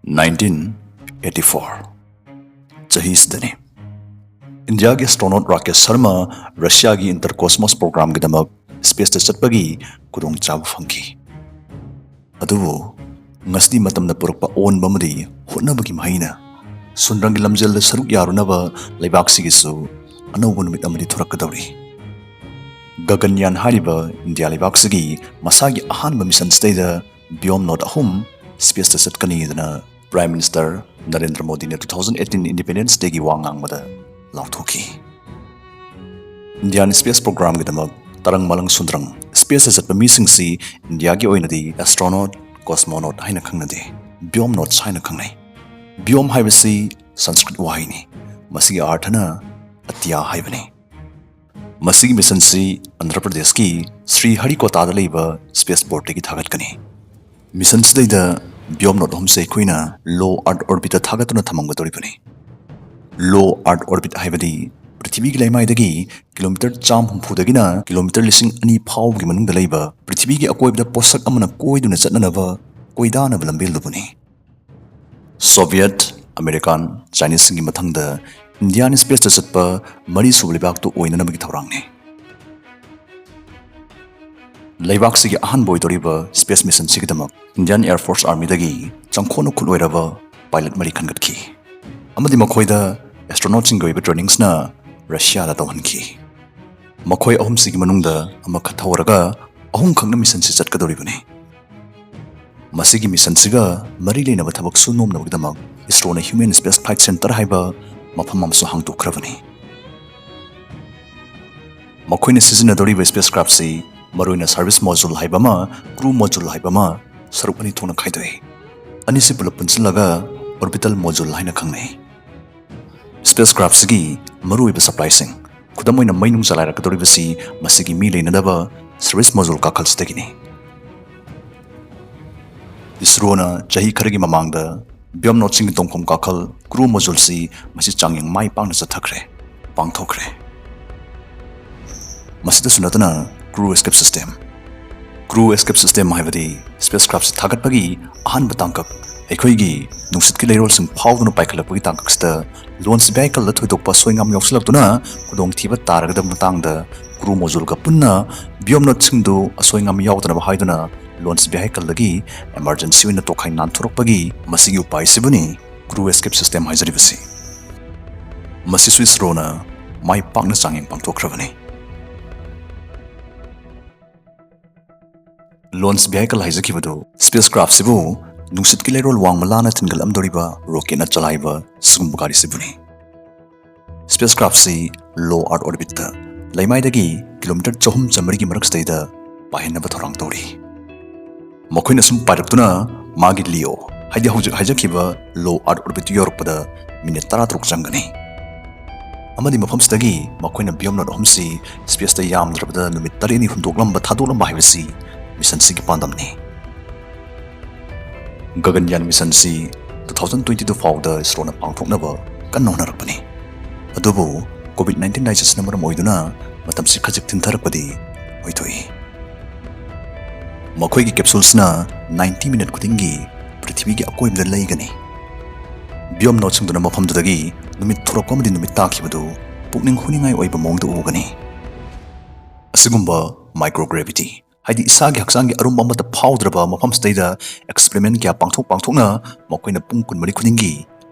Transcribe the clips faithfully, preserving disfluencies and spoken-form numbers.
Nineteen eighty four. ꯆꯍꯤꯁꯤꯗꯅꯤ ꯏꯟꯗꯤꯌꯥꯒꯤ astronaut Rakesh Sharma ꯔꯁꯤꯌꯥꯒꯤ ꯏꯟꯇꯔ ꯀꯣꯁꯃꯣꯁ ꯄ꯭ꯔꯣꯒ꯭ꯔꯥꯝꯒꯤꯗꯃꯛ ꯁ꯭ꯄꯦꯁꯇ ꯆꯠꯄꯒꯤ ꯈꯨꯗꯣꯡꯆꯥꯕ ꯐꯪꯈꯤ꯫ ꯑꯗꯨꯕꯨ ꯉꯁꯤꯗꯤ ꯃꯇꯝꯅ ꯄꯨꯔꯛꯄ ꯑꯑꯣꯟꯕ ꯑꯃꯗꯤ ꯍꯣꯠꯅꯕꯒꯤ ꯃꯍꯩꯅ ꯁꯨꯟꯗ꯭ꯔꯪꯒꯤ ꯂꯝꯖꯦꯜꯗ ꯁꯔꯨꯛ ꯌꯥꯔꯨꯅꯕ ꯂꯩꯕꯥꯛꯁꯤꯒꯤꯁꯨ ꯑꯅꯧꯕ ꯅꯨꯃꯤꯠ ꯑꯃꯗꯤ ꯊꯣꯔꯛꯀꯗꯧꯔꯤ꯫ ꯒꯒꯟꯌꯥꯟ ꯍꯥꯏꯔꯤꯕ ꯏꯟꯗꯤꯌꯥ ꯂꯩꯕꯥꯛꯁꯤꯒꯤ ꯃꯁꯥꯒꯤ ꯑꯍꯥꯟꯕ ꯃꯤꯁꯟꯁꯤꯗꯩꯗ ꯕꯤꯌꯣꯝ ꯅꯣꯠ ꯑꯍꯨꯝ ꯁ꯭ꯄꯦꯁꯇ ꯆꯠꯀꯅꯤꯗꯅ ꯄ꯭ꯔꯥꯏꯝ ꯃꯤꯅꯤꯁꯇꯔ ꯅꯔꯦꯟꯗ꯭ꯔ ꯃꯣꯗꯤꯅ ꯇꯨ ꯊꯥꯎꯖꯟ ꯑꯩꯠꯇꯤꯟ ꯏꯟꯗꯤꯄꯦꯟꯗꯦꯟꯁ ꯗꯦꯒꯤ ꯋꯥ ꯉꯥꯡꯕꯗ ꯂꯥꯎꯊꯣꯛꯈꯤ꯫ ꯏꯟꯗꯤꯌꯥꯟ ꯁ꯭ꯄꯦꯁ ꯄ꯭ꯔꯣꯒ꯭ꯔꯥꯝꯒꯤꯗꯃꯛ ꯇꯔꯪ ꯃꯂꯪ ꯁꯨꯟꯗ꯭ꯔꯪ ꯁ꯭ꯄꯦꯁꯇ ꯆꯠꯄ ꯃꯤꯁꯤꯡꯁꯤ ꯏꯟꯗꯤꯌꯥꯒꯤ ꯑꯣꯏꯅꯗꯤ ꯑꯦꯁꯇ꯭ꯔꯣꯅꯣꯠ, ꯀꯣꯁꯃꯣꯅꯣꯠ ꯍꯥꯏꯅ ꯈꯪꯅꯗꯦ, ꯕꯤꯌꯣꯝ ꯅꯣꯠꯁ ꯍꯥꯏꯅ ꯈꯪꯅꯩ꯫ ꯕꯤꯌꯣꯝ ꯍꯥꯏꯕꯁꯤ ꯁꯪꯁꯀ꯭ꯔꯤꯠ ꯋꯥꯍꯩꯅꯤ꯫ ꯃꯁꯤꯒꯤ ꯑꯥꯔꯊꯅ ꯑꯇꯤꯌꯥ ꯍꯥꯏꯕꯅꯤ꯫ ꯃꯁꯤꯒꯤ ꯃꯤꯁꯟꯁꯤ ꯑꯟꯙ꯭ꯔ ꯄ꯭ꯔꯗꯦꯁꯀꯤ ꯁ꯭ꯔꯤ ꯍꯔꯤꯀꯣꯇꯥꯗ ꯂꯩꯕ ꯁ꯭ꯄꯦꯁ ꯄꯣꯔꯠꯇꯒꯤ ꯊꯥꯒꯠꯀꯅꯤ꯫ ꯃꯤꯁꯟꯁꯤꯗꯩꯗ ꯕꯤꯌꯣꯝ ꯅꯣꯠ ꯑꯍꯨꯝꯁꯦ ꯑꯩꯈꯣꯏꯅ ꯂꯣ ꯑꯥꯔꯊ ꯑꯣꯔꯕꯤꯠꯇ ꯊꯥꯒꯠꯇꯨꯅ ꯊꯝꯃꯝꯒꯗꯧꯔꯤꯕꯅꯤ꯫ ꯂꯣ ꯑꯥꯔꯊ ꯑꯣꯔꯕꯤꯠ ꯍꯥꯏꯕꯗꯤ ꯄ꯭ꯔꯤꯊꯤꯕꯤꯒꯤ ꯂꯩꯃꯥꯏꯗꯒꯤ ꯀꯤꯂꯣꯃꯤꯇꯔ ꯆꯥꯝ ꯍꯨꯝꯐꯨꯗꯒꯤꯅ ꯀꯤꯂꯣꯃꯤꯇꯔ ꯂꯤꯁꯤꯡ ꯑꯅꯤ ꯐꯥꯎꯕꯒꯤ ꯃꯅꯨꯡꯗ ꯂꯩꯕ ꯄ꯭ꯔꯤꯊꯤꯕꯤꯒꯤ ꯑꯀꯣꯏꯕꯗ ꯄꯣꯠꯁꯛ ꯑꯃꯅ ꯀꯣꯏꯗꯨꯅ ꯆꯠꯅꯅꯕ ꯀꯣꯏꯗꯥꯅꯕ ꯂꯝꯕꯦꯜꯗꯨꯕꯨꯅꯤ꯫ ꯁꯣꯚꯤꯌꯦꯠ, ꯑꯃꯦꯔꯤꯀꯥꯟ, ꯆꯥꯏꯅꯤꯁꯁꯤꯡꯒꯤ ꯃꯊꯪꯗ ꯏꯟꯗꯤꯌꯥꯟ ꯁ꯭ꯄꯦꯁꯇ ꯆꯠꯄ ꯃꯔꯤꯁꯨꯕ ꯂꯩꯕꯥꯛꯇꯨ ꯑꯣꯏꯅꯅꯕꯒꯤ ꯊꯧꯔꯥꯡꯅꯤ꯫ ꯂꯩꯕꯥꯛꯁꯤꯒꯤ ꯑꯍꯥꯟꯕ ꯑꯣꯏꯗꯧꯔꯤꯕ ꯁ꯭ꯄꯦꯁ ꯃꯤꯁꯟꯁꯤꯒꯤꯗꯃꯛ ꯏꯟꯗꯤꯌꯥꯟ ꯑꯦꯌꯔ ꯐꯣꯔꯁ ꯑꯥꯔꯃꯤꯗꯒꯤ ꯆꯪꯈꯣꯠꯅ ꯈꯨꯠ ꯑꯣꯏꯔꯕ ꯄꯥꯏꯂꯠ ꯃꯔꯤ ꯈꯟꯒꯠꯈꯤ ꯑꯃꯗꯤ ꯃꯈꯣꯏꯗ ꯑꯦꯁꯇ꯭ꯔꯣꯅꯣꯠꯁꯤꯡꯒꯤ ꯑꯣꯏꯕ ꯇ꯭ꯔꯦꯅꯤꯡꯁꯅ ꯔꯁꯤꯌꯥꯗ ꯇꯧꯍꯟꯈꯤ꯫ ꯃꯈꯣꯏ ꯑꯍꯨꯝꯁꯤꯒꯤ ꯃꯅꯨꯡꯗ ꯑꯃꯈꯛ ꯊꯧꯔꯒ ꯑꯍꯨꯝꯈꯛꯅ ꯃꯤꯁꯟꯁꯤ ꯆꯠꯀꯗꯧꯔꯤꯕꯅꯤ꯫ ꯃꯁꯤꯒꯤ ꯃꯤꯁꯟꯁꯤꯒ ꯃꯔꯤ ꯂꯩꯅꯕ ꯊꯕꯛ ꯁꯨ ꯅꯣꯝꯅꯕꯒꯤꯗꯃꯛ ꯏꯁꯔꯣꯅ ꯍ꯭ꯌꯨꯃꯦꯟ ꯁ꯭ꯄꯦꯁ ꯐ꯭ꯂꯥꯏꯠ ꯁꯦꯟꯇꯔ ꯍꯥꯏꯕ ꯃꯐꯝ ꯑꯃꯁꯨ ꯍꯥꯡꯗꯣꯛꯈ꯭ꯔꯕꯅꯤ꯫ ꯃꯈꯣꯏꯅ ꯁꯤꯖꯤꯟꯅꯗꯧꯔꯤꯕ ꯁ꯭ꯄꯦꯁ ꯀ꯭ꯔꯥꯐꯁꯤ ꯃꯔꯨꯑꯣꯏꯅ ꯁꯔꯚꯤꯁ ꯃꯣꯖꯨꯜ ꯍꯥꯏꯕ ꯑꯃ, ꯀ꯭ꯔꯨ ꯃꯣꯖꯨꯜ ꯍꯥꯏꯕ ꯑꯃ, ꯁꯔꯨꯛ ꯑꯅꯤ ꯊꯣꯛꯅ ꯈꯥꯏꯗꯣꯛꯏ꯫ ꯑꯅꯤꯁꯤ ꯄꯨꯂꯞ ꯄꯨꯟꯁꯤꯜꯂꯒ ꯑꯣꯔꯕꯤꯇꯜ ꯃꯣꯖꯨꯜ ꯍꯥꯏꯅ ꯈꯪꯅꯩ꯫ ꯁ꯭ꯄꯦꯁ ꯀ꯭ꯔꯥꯐꯁꯤꯒꯤ ꯃꯔꯨꯑꯣꯏꯕ ꯁꯄ꯭ꯂꯥꯏꯁꯤꯡ, ꯈꯨꯗꯝ ꯑꯣꯏꯅ ꯃꯩ ꯅꯨꯡ ꯆꯂꯥꯏꯔꯛꯀꯗꯧꯔꯤꯕꯁꯤ ꯃꯁꯤꯒꯤ ꯃꯤ ꯂꯩꯅꯗꯕ ꯁꯔꯚꯤꯁ ꯃꯣꯖꯨꯜ ꯀꯥꯈꯜꯁꯤꯗꯒꯤꯅꯤ꯫ ꯏꯁꯔꯣꯅ ꯆꯍꯤ ꯈꯔꯒꯤ ꯃꯃꯥꯡꯗ ꯕꯤꯌꯣꯝ ꯅꯣꯠꯁꯤꯡꯒꯤ ꯇꯣꯡꯐꯝ ꯀꯥꯈꯜ ꯀ꯭ꯔꯨ ꯃꯣꯖꯨꯜꯁꯤ ꯃꯁꯤ ꯆꯥꯡꯌꯦꯡ ꯃꯥꯏ ꯄꯥꯛꯅ ꯆꯠꯊꯈ꯭ꯔꯦ, ꯄꯥꯡꯊꯣꯛꯈ꯭ꯔꯦ꯫ ꯃꯁꯤꯗꯁꯨ ꯅꯠꯇꯅ crew escape system, crew escape system ꯍꯥꯏꯕꯗꯤ ꯁ꯭ꯄꯦꯁ ꯀ꯭ꯔꯥꯐꯁꯤ ꯊꯥꯒꯠꯄꯒꯤ ꯑꯍꯥꯟꯕ ꯇꯥꯡꯀꯛ ꯑꯩꯈꯣꯏꯒꯤ ꯅꯨꯡꯁꯤꯠꯀꯤ ꯂꯩꯔꯣꯜꯁꯤꯡ ꯐꯥꯎꯗꯨꯅ ꯄꯥꯏꯈꯠꯂꯛꯄꯒꯤ ꯇꯥꯡꯀꯛꯁꯤꯗ launch vehicleꯗ ꯊꯣꯏꯗꯣꯛꯄ ꯑꯁꯣꯏ ꯑꯉꯥꯝ ꯌꯥꯎꯁꯤꯜꯂꯛꯇꯨꯅ ꯈꯨꯗꯣꯡꯊꯤꯕ ꯇꯥꯔꯒꯗꯕ ꯃꯇꯥꯡꯗ crew moduleꯒ ꯄꯨꯟꯅ ꯕꯤꯌꯣꯝꯅꯣꯠꯁꯤꯡꯗꯨ ꯑꯁꯣꯏ ꯑꯉꯥꯝ ꯌꯥꯎꯗꯅꯕ ꯍꯥꯏꯗꯨꯅ launch vehicleꯗꯒꯤ emergency ꯑꯣꯏꯅ ꯇꯣꯈꯥꯏ ꯅꯥꯟꯊꯣꯔꯛꯄꯒꯤ ꯃꯁꯤꯒꯤ ꯎꯄꯥꯏꯁꯤꯕꯨꯅꯤ crew escape system ꯍꯥꯏꯖꯔꯤꯕꯁꯤ꯫ ꯃꯁꯤꯁꯨ ꯏꯁꯔꯣꯅ ꯃꯥꯏ ꯄꯥꯛꯅ ꯆꯥꯡꯌꯦꯡ ꯄꯥꯡꯊꯣꯛꯈ꯭ꯔꯕꯅꯤ꯫ Launch vehicle ꯍꯥꯏꯖꯈꯤꯕꯗꯨ spacecraftꯁꯤꯕꯨ ꯅꯨꯡꯁꯤꯠꯀꯤ ꯂꯩꯔꯣꯜ ꯋꯥꯡꯃ ꯂꯥꯟꯅ ꯊꯤꯟꯒꯠꯂꯝꯗꯣꯔꯤꯕ rocketꯅ ꯆꯂꯥꯏꯕ ꯁꯤꯒꯨꯝꯕ ꯒꯥꯔꯤꯁꯤꯕꯨꯅꯤ꯫ Spacecraftꯁꯤ low Earth orbitꯇ ꯂꯩꯃꯥꯏꯗꯒꯤ kilometre ꯆꯍꯨꯝ ꯆꯥꯃꯔꯤꯒꯤ ꯃꯔꯛꯁꯤꯗꯩꯗ ꯄꯥꯏꯍꯟꯅꯕ ꯊꯧꯔꯥꯡ ꯇꯧꯔꯤ꯫ ꯃꯈꯣꯏꯅ ꯁꯨꯝ ꯄꯥꯏꯔꯛꯇꯨꯅ ꯃꯥꯒꯤ LEO, ꯍꯥꯏꯗꯤ ꯍꯧꯖꯤꯛ ꯍꯥꯏꯖꯈꯤꯕ low Earth orbit ꯌꯧꯔꯛꯄꯗ minute ꯇꯔꯥ ꯇꯔꯨꯛ ꯆꯪꯒꯅꯤ꯫ ꯑꯃꯗꯤ ꯃꯐꯝꯁꯤꯗꯒꯤ ꯃꯈꯣꯏꯅ ꯕꯤꯌꯣꯝꯅꯣꯠ ꯑꯍꯨꯝꯁꯤ spaceꯇ ꯌꯥꯝꯗ꯭ꯔꯕꯗ ꯅꯨꯃꯤꯠ ꯇꯔꯦꯠꯅꯤ ꯍꯨꯟꯗꯣꯛꯂꯝꯕ, ꯊꯥꯗꯣꯛꯂꯝꯕ ꯍꯥꯏꯕꯁꯤ missionꯁꯤꯒꯤ ꯄꯥꯟꯗꯝꯅꯤ꯫ Gaganyaan missionꯁꯤ two thousand twenty two ꯐꯥꯎꯗ ꯏꯁꯔꯣꯅ ꯄꯥꯡꯊꯣꯛꯅꯕ ꯀꯟꯅ ꯍꯣꯠꯅꯔꯛꯄꯅꯤ꯫ ꯑꯗꯨꯕꯨ COVID nineteen ꯂꯥꯏꯆꯠꯁꯤꯅ ꯃꯔꯝ ꯑꯣꯏꯗꯨꯅ ꯃꯇꯝꯁꯤ ꯈꯖꯤꯛ ꯊꯤꯟꯊꯔꯛꯄꯗꯤ ꯑꯣꯏꯊꯣꯛꯏ꯫ ꯃꯈꯣꯏꯒꯤ capsuleꯁꯤꯅ ninety minute ꯈꯨꯗꯤꯡꯒꯤ ꯄ꯭ꯔꯤꯊꯤꯕꯤꯒꯤ ꯑꯀꯣꯏꯕꯗ ꯂꯩꯒꯅꯤ꯫ ꯕꯤꯌꯣꯝꯅꯣꯠꯁꯤꯡꯗꯨꯅ ꯃꯐꯝꯗꯨꯗꯒꯤ ꯅꯨꯃꯤꯠ ꯊꯣꯔꯛꯄ ꯑꯃꯗꯤ ꯅꯨꯃꯤꯠ ꯇꯥꯈꯤꯕꯗꯨ ꯄꯨꯛꯅꯤꯡ ꯍꯨꯅꯤꯡꯉꯥꯏ ꯑꯣꯏꯕ ꯃꯑꯣꯡꯗ ꯎꯒꯅꯤ꯫ ꯑꯁꯤꯒꯨꯝꯕ microgravity, ꯍꯥꯏꯗꯤ ꯏꯁꯥꯒꯤ ꯍꯛꯆꯥꯡꯒꯤ ꯑꯔꯨꯝꯕ ꯑꯃꯠꯇ ꯐꯥꯎꯗ꯭ꯔꯕ ꯃꯐꯝꯁꯤꯗꯩꯗ experiment ꯀꯌꯥ ꯄꯥꯡꯊꯣꯛ ꯄꯥꯡꯊꯣꯛꯅ ꯃꯈꯣꯏꯅ ꯄꯨꯡ ꯀꯨꯟꯃꯔꯤ ꯈꯨꯗꯤꯡꯒꯤ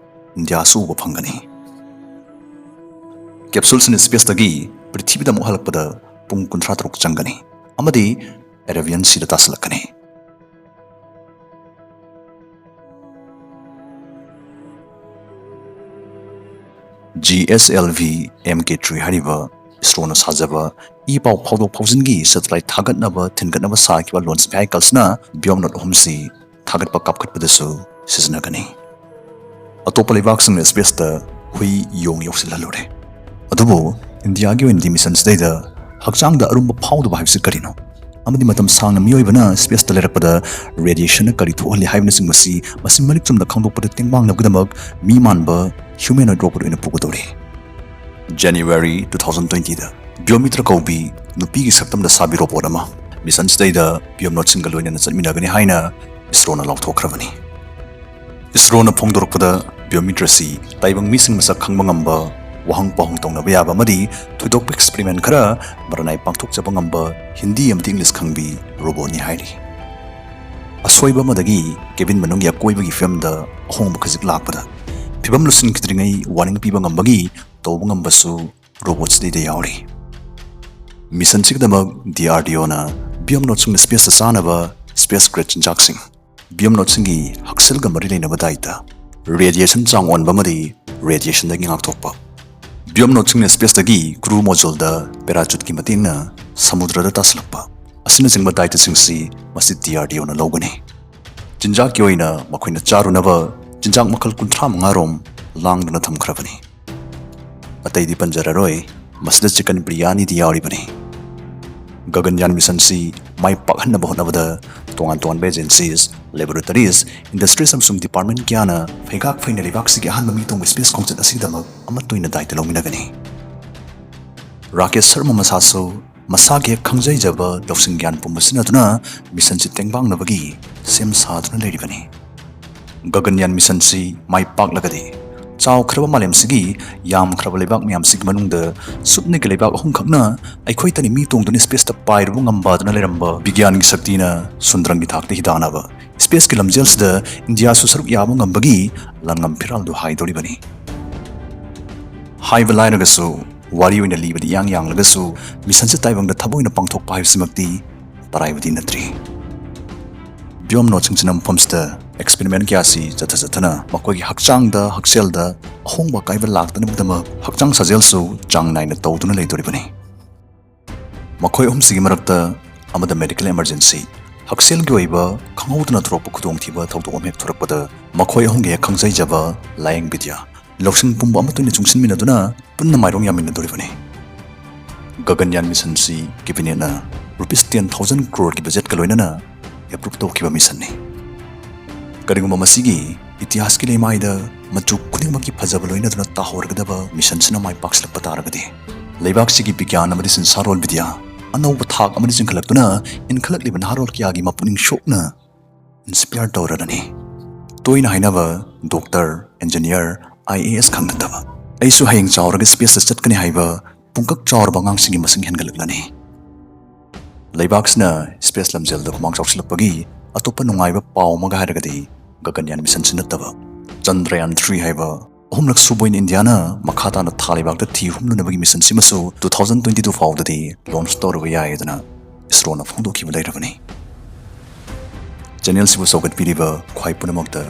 ꯏꯟꯗꯤꯌꯥꯁꯨ ꯎꯕ ꯐꯪꯒꯅꯤ꯫ Capsuleꯁꯤꯅ spaceꯇꯒꯤ ꯄ꯭ꯔꯤꯊꯤꯕꯤꯗ ꯑꯃꯨꯛ ꯍꯜꯂꯛꯄꯗ ꯄꯨꯡ ꯀꯨꯟꯊ꯭ꯔꯥ ꯇꯔꯨꯛ ꯆꯪꯒꯅꯤ ꯑꯃꯗꯤ Arabian Seaꯗ ꯇꯥꯁꯤꯜꯂꯛꯀꯅꯤ꯫ GSLV MK three ꯍꯥꯏꯔꯤꯕ ꯏꯁꯔꯣꯅ ꯁꯥꯖꯕ ꯏ ꯄꯥꯎ ꯐꯥꯎꯗꯣꯛ ꯐꯥꯎꯖꯤꯟꯒꯤ satellite ꯊꯥꯒꯠꯅꯕ ꯊꯤꯟꯒꯠꯅꯕ ꯁꯥꯈꯤꯕ launch vehicleꯁꯤꯅ ꯕꯤꯌꯣꯝꯅꯣꯠ ꯑꯍꯨꯝꯁꯤ ꯊꯥꯒꯠꯄ ꯀꯥꯞꯈꯠꯄꯗꯁꯨ ꯁꯤꯖꯤꯟꯅꯒꯅꯤ꯫ ꯑꯇꯣꯞꯄ ꯂꯩꯕꯥꯛꯁꯤꯡꯅ spaceꯇ ꯍꯨꯏ ꯌꯣꯡ ꯌꯧꯁꯤꯜꯍꯜꯂꯨꯔꯦ꯫ ꯑꯗꯨꯕꯨ ꯏꯟꯗꯤꯌꯥꯒꯤ ꯑꯣꯏꯅꯗꯤ missionꯁꯤꯗꯩꯗ ꯍꯛꯆꯥꯡꯗ ꯑꯔꯨꯝꯕ ꯐꯥꯎꯗꯕ ꯍꯥꯏꯕꯁꯤ ꯀꯔꯤꯅꯣ? ꯑꯃꯗꯤ ꯃꯇꯝ ꯁꯥꯡꯅ ꯃꯤꯑꯣꯏꯕꯅ spaceꯇ ꯂꯩꯔꯛꯄꯗ radiationꯅ ꯀꯔꯤ ꯊꯣꯛꯍꯜꯂꯤ ꯍꯥꯏꯕꯅꯆꯤꯡꯕꯁꯤ ꯃꯁꯤ ꯃꯔꯤꯛ ꯆꯨꯝꯅ ꯈꯪꯗꯣꯛꯄꯗ ꯇꯦꯡꯕꯥꯡꯅꯕꯒꯤꯗꯃꯛ ꯃꯤ ꯃꯥꯟꯕ humanoid robot ꯑꯣꯏꯅ ꯄꯨꯒꯗꯧꯔꯤ꯫ January two thousand twentyꯗ Biometra ꯀꯧꯕꯤ ꯅꯨꯄꯤꯒꯤ ꯁꯛꯇꯝꯗ ꯁꯥꯕꯤ robot ꯑꯃ missionꯁꯤꯗꯩꯗ ꯕꯤꯌꯣꯝꯅꯣꯠꯁꯤꯡꯒ ꯂꯣꯏꯅꯅ ꯆꯠꯃꯤꯟꯅꯒꯅꯤ ꯍꯥꯏꯅ ꯏꯁꯔꯣꯅ ꯂꯥꯎꯊꯣꯛꯈ꯭ꯔꯕꯅꯤ꯫ ꯏꯁꯔꯣꯅ ꯐꯣꯡꯗꯣꯔꯛꯄꯗ biometricꯁꯤ ꯇꯥꯏꯕꯪ ꯃꯤꯁꯤꯡ ꯃꯁꯛ ꯈꯪꯕ ꯉꯝꯕ, ꯋꯥꯍꯪ ꯄꯥꯎꯍꯪ ꯇꯧꯅꯕ ꯌꯥꯕ ꯑꯃꯗꯤ ꯊꯣꯏꯗꯣꯛꯄ experiment ꯈꯔ ꯃꯔꯥꯅꯥꯏ ꯄꯥꯡꯊꯣꯛꯆꯕ ꯉꯝꯕ ꯍꯤꯟꯗꯤ ꯑꯃꯗꯤ English ꯈꯪꯕꯤ robotꯅꯤ ꯍꯥꯏꯔꯤ꯫ ꯑꯁꯣꯏꯕ ꯑꯃꯗꯒꯤ cabin ꯃꯅꯨꯡꯒꯤ ꯑꯀꯣꯏꯕꯒꯤ ꯐꯤꯕꯝꯗ ꯑꯍꯣꯡꯕ ꯈꯖꯤꯛ ꯂꯥꯛꯄꯗ ꯐꯤꯕꯝ ꯂꯨꯁꯤꯟꯈꯤꯗ꯭ꯔꯤꯉꯩ warning ꯄꯤꯕ ꯉꯝꯕꯒꯤ ꯇꯧꯕ ꯉꯝꯕꯁꯨ robotꯁꯤꯗꯩꯗ ꯌꯥꯎꯔꯤ꯫ Missionꯁꯤꯒꯤꯗꯃꯛ DRDOꯅ bionautꯁꯤꯡꯅ spaceꯇ ꯆꯥꯅꯕ space grade ꯆꯤꯟꯖꯥꯛꯁꯤꯡ, bionautꯁꯤꯡꯒꯤ ꯍꯛꯁꯦꯜꯒ ꯃꯔꯤ ꯂꯩꯅꯕ ꯗꯥꯏꯇ, radiation ꯆꯥꯡ ꯑꯣꯟꯕ ꯑꯃꯗꯤ radiationꯗꯒꯤ ꯉꯥꯛꯊꯣꯛꯄ, bionautꯁꯤꯡꯅ spaceꯇꯒꯤ crew moduleꯗ parachuteꯀꯤ ꯃꯇꯦꯡꯅ ꯁꯃꯨꯗ꯭ꯔꯗ ꯇꯥꯁꯤꯜꯂꯛꯄ ꯑꯁꯤꯅꯆꯤꯡꯕ ꯗꯥꯏꯇꯁꯤꯡꯁꯤ ꯃꯁꯤ DRDOꯅ ꯂꯧꯒꯅꯤ꯫ ꯆꯤꯟꯖꯥꯛꯀꯤ ꯑꯣꯏꯅ ꯃꯈꯣꯏꯅ ꯆꯥꯔꯨꯅꯕ ꯆꯤꯟꯖꯥꯛ ꯃꯈꯜ ꯀꯨꯟꯊ꯭ꯔꯥ ꯃꯉꯥ ꯔꯣꯝ ꯂꯥꯡꯗꯨꯅ ꯊꯝꯈ꯭ꯔꯕꯅꯤ꯫ ꯑꯇꯩꯗꯤ ꯄꯟꯖꯔꯔꯣꯏ, ꯃꯁꯤꯗ chicken biriyaniꯗꯤ ꯌꯥꯎꯔꯤꯕꯅꯤ꯫ Gaganyaan Missionꯁꯤ ꯃꯥꯏ ꯄꯥꯛꯍꯟꯅꯕ ꯍꯣꯠꯅꯕꯗ ꯇꯣꯉꯥꯟ ꯇꯣꯉꯥꯟꯕ agencies, laboratories, industries ꯑꯃꯁꯨꯡ department ꯀꯌꯥꯅ ꯐꯩꯒꯥꯛ ꯐꯩꯅ ꯂꯩꯕꯥꯛꯁꯤꯒꯤ ꯑꯍꯥꯟꯕ ꯃꯤ ꯇꯣꯡꯕ space ꯈꯣꯡꯆꯠ ꯑꯁꯤꯒꯤꯗꯃꯛ ꯑꯃꯠꯇ ꯑꯣꯏꯅ ꯗꯥꯏꯇ ꯂꯧꯃꯤꯟꯅꯒꯅꯤ꯫ ꯔꯥꯀꯦꯁ ꯁꯔꯃ ꯃꯁꯥꯁꯨ ꯃꯁꯥꯒꯤ ꯍꯦꯛ ꯈꯪꯖꯩꯖꯕ ꯂꯧꯁꯤꯡ ꯒ꯭ꯌꯥꯟ ꯄꯨꯝꯕ ꯁꯤꯖꯤꯟꯅꯗꯨꯅ missionꯁꯤ ꯇꯦꯡꯕꯥꯡꯅꯕꯒꯤ ꯁꯦꯝ ꯁꯥꯗꯨꯅ ꯂꯩꯔꯤꯕꯅꯤ꯫ Gaganyaan Missionꯁꯤ ꯃꯥꯏ ꯄꯥꯛꯂꯒꯗꯤ ꯆꯥꯎꯈ꯭ꯔꯕ ꯃꯥꯂꯦꯝꯁꯤꯒꯤ ꯌꯥꯝꯈ꯭ꯔꯕ ꯂꯩꯕꯥꯛ ꯃꯌꯥꯝꯁꯤꯒꯤ ꯃꯅꯨꯡꯗ ꯁꯨꯞꯅꯒꯤ ꯂꯩꯕꯥꯛ ꯑꯍꯨꯝꯈꯛꯅ ꯑꯩꯈꯣꯏꯇꯅꯤ ꯃꯤ ꯇꯣꯡꯗꯨꯅ spaceꯇ ꯄꯥꯏꯔꯨꯕ ꯉꯝꯕꯗꯨꯅ ꯂꯩꯔꯝꯕ ꯕꯤꯒ꯭ꯌꯥꯟꯒꯤ ꯁꯛꯇꯤꯅ ꯁꯨꯟꯗ꯭ꯔꯪꯒꯤ ꯊꯥꯛꯇ ꯍꯤꯗꯥꯟꯅꯕ spaceꯀꯤ ꯂꯝꯖꯦꯜꯁꯤꯗ ꯏꯟꯗꯤꯌꯥꯁꯨ ꯁꯔꯨꯛ ꯌꯥꯕ ꯉꯝꯕꯒꯤ ꯂꯥꯟꯉꯝ ꯐꯤꯔꯥꯜꯗꯨ ꯍꯥꯏꯗꯧꯔꯤꯕꯅꯤ꯫ ꯍꯥꯏꯕ ꯂꯥꯏꯔꯒꯁꯨ, ꯋꯥꯔꯤ ꯑꯣꯏꯅ ꯂꯤꯕꯗꯤ ꯏꯌꯥꯡ ꯌꯥꯡꯂꯒꯁꯨ, missionꯁꯦ ꯇꯥꯏꯕꯪꯗ ꯊꯃꯣꯏꯅ ꯄꯥꯡꯊꯣꯛꯄ ꯍꯥꯏꯕꯁꯤꯃꯛꯇꯤ ꯇꯔꯥꯏꯕꯗꯤ ꯅꯠꯇ꯭ꯔꯤ꯫ Bionautꯁꯤꯡꯁꯤꯅ ꯃꯐꯝꯁꯤꯗ experiment ꯀꯌꯥꯁꯤ ꯆꯠꯊ ꯆꯠꯊꯅ ꯃꯈꯣꯏꯒꯤ ꯍꯛꯆꯥꯡꯗ, ꯍꯛꯁꯦꯜꯗ ꯑꯍꯣꯡꯕ ꯑꯀꯥꯏꯕ ꯂꯥꯛꯇꯅꯕꯒꯤꯗꯃꯛ ꯍꯛꯆꯥꯡ ꯁꯥꯖꯦꯜꯁꯨ ꯆꯥꯡ ꯅꯥꯏꯅ ꯇꯧꯗꯨꯅ ꯂꯩꯗꯣꯔꯤꯕꯅꯤ꯫ ꯃꯈꯣꯏ ꯑꯍꯨꯝꯁꯤꯒꯤ ꯃꯔꯛꯇ ꯑꯃꯗ medical emergency, ꯍꯛꯁꯦꯜꯒꯤ ꯑꯣꯏꯕ ꯈꯪꯍꯧꯗꯅ ꯊꯣꯔꯛꯄ ꯈꯨꯗꯣꯡꯊꯤꯕ ꯊꯧꯗꯣꯛ ꯑꯃ ꯍꯦꯛ ꯊꯣꯔꯛꯄꯗ, ꯃꯈꯣꯏ ꯑꯍꯨꯝꯒꯤ ꯍꯦꯛ ꯈꯪꯖꯩꯖꯕ ꯂꯥꯌꯦꯡ ꯕꯤꯗ꯭ꯌꯥ, ꯂꯧꯁꯤꯡ ꯄꯨꯝꯕ ꯑꯃꯠꯇ ꯑꯣꯏꯅ ꯆꯨꯡꯁꯤꯟꯃꯤꯟꯅꯗꯨꯅ ꯄꯨꯟꯅ ꯃꯥꯏꯔꯣꯡ ꯌꯥꯃꯤꯟꯅꯗꯣꯔꯤꯕꯅꯤ꯫ Gaganyaan Missionꯁꯤ cabinetꯅ rupees ten thousand croreꯒꯤ budgetꯀ ꯂꯣꯏꯅꯅ approve ꯇꯧꯈꯤꯕ missionꯅꯤ꯫ ꯀꯔꯤꯒꯨꯝꯕ ꯃꯁꯤꯒꯤ ꯏꯇꯤꯍꯥꯁꯀꯤ ꯂꯩꯃꯥꯏꯗ ꯃꯆꯨ ꯈꯨꯗꯤꯡꯃꯛꯀꯤ ꯐꯖꯕ ꯂꯣꯏꯅꯗꯨꯅ ꯇꯥꯍꯧꯔꯒꯗꯕ missionꯁꯤꯅ ꯃꯥꯏ ꯄꯥꯛꯁꯤꯜꯂꯛꯄ ꯇꯥꯔꯒꯗꯤ, ꯂꯩꯕꯥꯛꯁꯤꯒꯤ ꯕꯤꯒ꯭ꯌꯥꯟ ꯑꯃꯗꯤ ꯁꯤꯟꯁꯥꯔꯣꯜ ꯕꯤꯗ꯭ꯌꯥ ꯑꯅꯧꯕ ꯊꯥꯛ ꯑꯃꯗ ꯆꯤꯡꯈꯠꯂꯛꯇꯨꯅ ꯏꯟꯈꯠꯂꯛꯂꯤꯕ ꯅꯍꯥꯔꯣꯜ ꯀꯌꯥꯒꯤ ꯃꯄꯨꯛꯅꯤꯡ ꯁꯣꯛꯅ inspire ꯇꯧꯔꯔꯅꯤ꯫ ꯇꯣꯏꯅ ꯍꯥꯏꯅꯕ doctor, engineer, I A S ꯈꯛ ꯅꯠꯇꯕ, ꯑꯩꯁꯨ ꯍꯌꯦꯡ ꯆꯥꯎꯔꯒ ꯁ꯭ꯄꯦꯁꯇ ꯆꯠꯀꯅꯤ ꯍꯥꯏꯕ ꯄꯨꯡꯀꯛ ꯆꯥꯎꯔꯕ ꯑꯉꯥꯡꯁꯤꯡꯒꯤ ꯃꯁꯤꯡ ꯍꯦꯟꯒꯠꯂꯛꯂꯅꯤ꯫ ꯂꯩꯕꯥꯛꯁꯤꯅ ꯁ꯭ꯄꯦꯁ ꯂꯝꯖꯦꯜꯗ ꯈꯨꯃꯥꯡ ꯆꯥꯎꯁꯤꯜꯂꯛꯄꯒꯤ ꯑꯇꯣꯞꯄ ꯅꯨꯡꯉꯥꯏꯕ ꯄꯥꯎ ꯑꯃꯒ ꯍꯥꯏꯔꯒꯗꯤ, ꯒꯒꯟꯌꯥꯟ ꯃꯤꯁꯟꯁꯤ ꯅꯠꯇꯕ, ꯆꯟꯗ꯭ꯔꯌꯥꯟ ꯊ꯭ꯔꯤ ꯍꯥꯏꯕ ꯑꯍꯨꯝꯂꯛ ꯁꯨꯕ ꯑꯣꯏꯅ ꯏꯟꯗꯤꯌꯥꯅ ꯃꯈꯥ ꯇꯥꯅ ꯊꯥ ꯂꯩꯕꯥꯛꯇ ꯊꯤ ꯍꯨꯝꯂꯨꯅꯕꯒꯤ ꯃꯤꯁꯟꯁꯤꯃꯁꯨ two thousand twenty two ꯐꯥꯎꯗꯗꯤ ꯂꯣꯟꯆ ꯇꯧꯔꯕ ꯌꯥꯏꯗꯅ ꯏꯁꯔꯣꯅ ꯐꯣꯡꯗꯣꯛꯈꯤꯕ ꯂꯩꯔꯕꯅꯤ꯫ ꯆꯦꯅꯦꯜꯁꯤꯕꯨ ꯁꯧꯒꯠꯄꯤꯔꯤꯕ ꯈ꯭ꯋꯥꯏ ꯄꯨꯝꯅꯃꯛꯇ